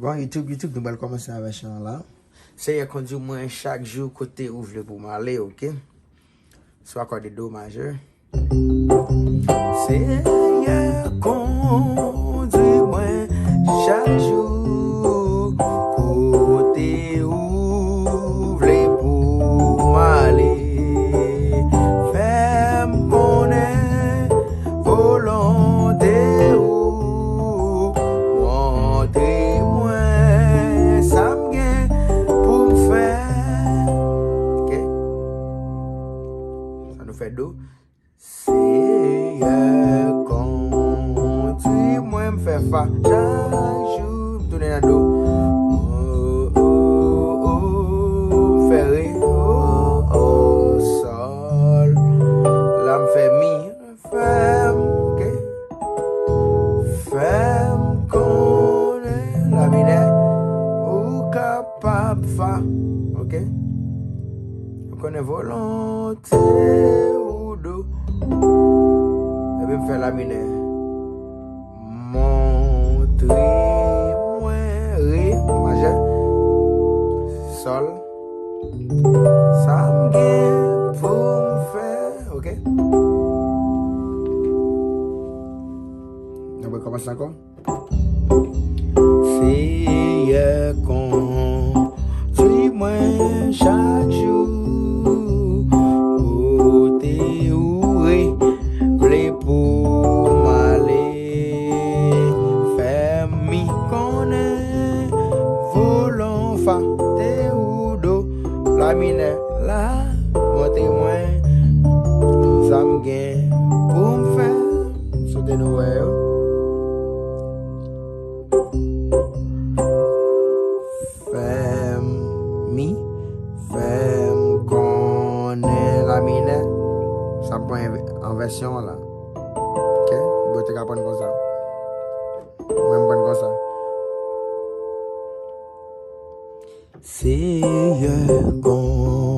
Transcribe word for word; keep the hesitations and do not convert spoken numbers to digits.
Bon, YouTube, YouTube, nou pral kòmanse avè chan la. Seyè, kondui mwen chak jou kote ou vle pou m ale, oke? Sou akòde do majè. Seyè, kondui mwen chak jou kote ou vle pou m ale. Fè m konnen volonte ou. Montre mwen sa m gen pou m fè. Ok. Sa nou fè do. Seyè, kondui mwen, m fè fa. Chak jou, m tounen nan do. Oh, oh, oh, oh, m fè re. Oh, oh, sòl. La, m fè mi. Fè m, ok. Fè m konnen la minè. Ou kapab fa. Ok. Ou konnen volonte ou do. Epi m fè la minè. Montre mwen re majè. Sòl. Sa m gen pou m fè, ok? Nou pral kòmanse ankò. Seyè, kondui mwen chak jou kote ou vle pou m ale. Fè mi konnen volon fa te ou do. La minè la, montre mwen sa m gen pou m fè. Sote nou wè yo. Fè m mi, fè m konnen la minè. Sa m pran an vèsyon an la. Ok? Bon, te ka pran konsa. Mwen m pran konsa. Seyè, kon